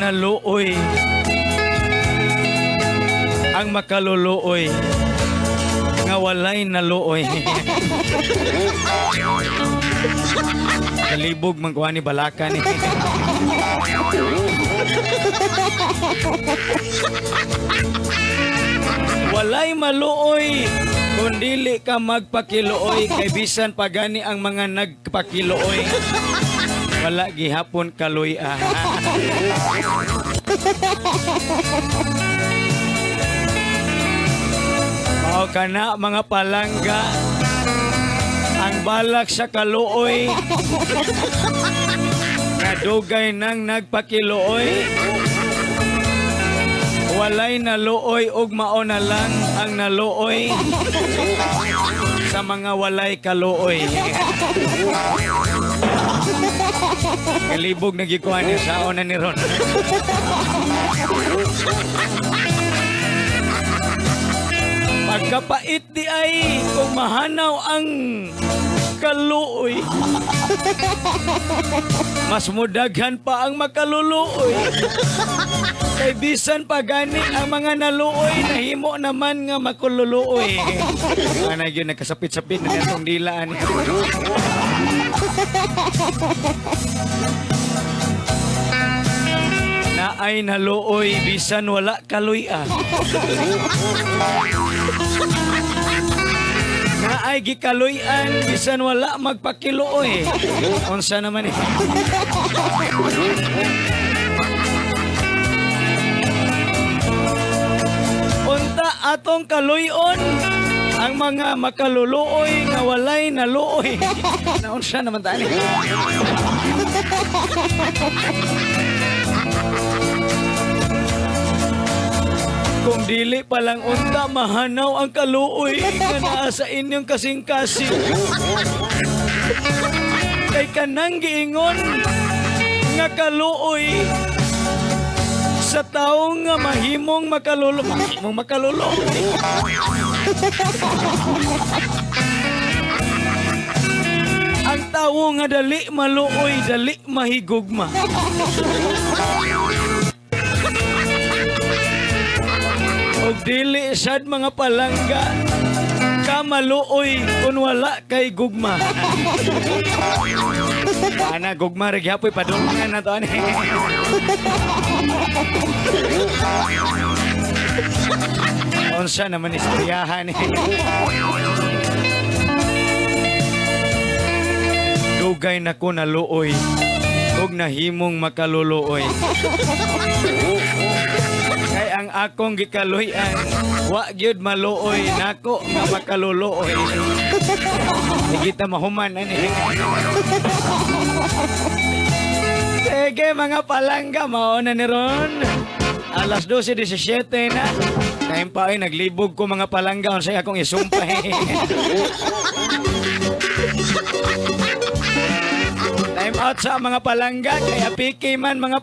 Naluoy ang makaluluoy nga walay naluoy. Kalibog man kuha ni balaka ni. Walay maluoy kung dili ka magpakiluoy, kay bisan pagani ang mga nagpakiluoy, wala gihapon kaluy ah. Mao kana, mga palangga, ang balak sa kaluoy nga dugay nang nagpakiluoy, walay naluoy ug mao na lang ang naluoy sa mga walay kaluoy. Kalibog na gikuha ni sao na ni Ron. Pagkapait di ay kung mahanaw ang kaluoy. Mas mudaghan pa ang makaluluoy. Kay bisan pa gani ang mga naluoy, nahimo naman nga makululuoy. Ana gyud nagkasapit-sapit na atong dila ani. Naay naluoy bisan wala kaluy-a. Naay gikaluy-an bisan wala magpakiluoy. Unsa naman eh. Unta atong kaluy-on ang mga makaluluoy nga walay naluoy. Naunsa naman tani. Kung dili pa lang unta mahanaw ang kaluoy nga naa sa inyong kasing-kasing. Kay kanang giingon nga kaluoy sa tawo nga mahimong makalulo, mahimong makalulo. Ang tawo nga dali maluoy, dali mahigugma. Og dili sad, mga palangga, ka maluoy kung wala kay gugma. Ana gugma ra gihapoy padulngan na to ani. Unsa naman istoryahan eh. Dugay na ko naluoy ug nahimong makaluluoy. Kay ang akong gikaluy-an, wa gyud maluoy nako nga makaluluoy. Di kita mahuman ani. Sige, mga palangga, mao na ni ron. Alas 12:17 na. Time pa ay naglibog ko, mga palangga, unsay akong isumpay. Time out sa mga palangga kaya piki man mga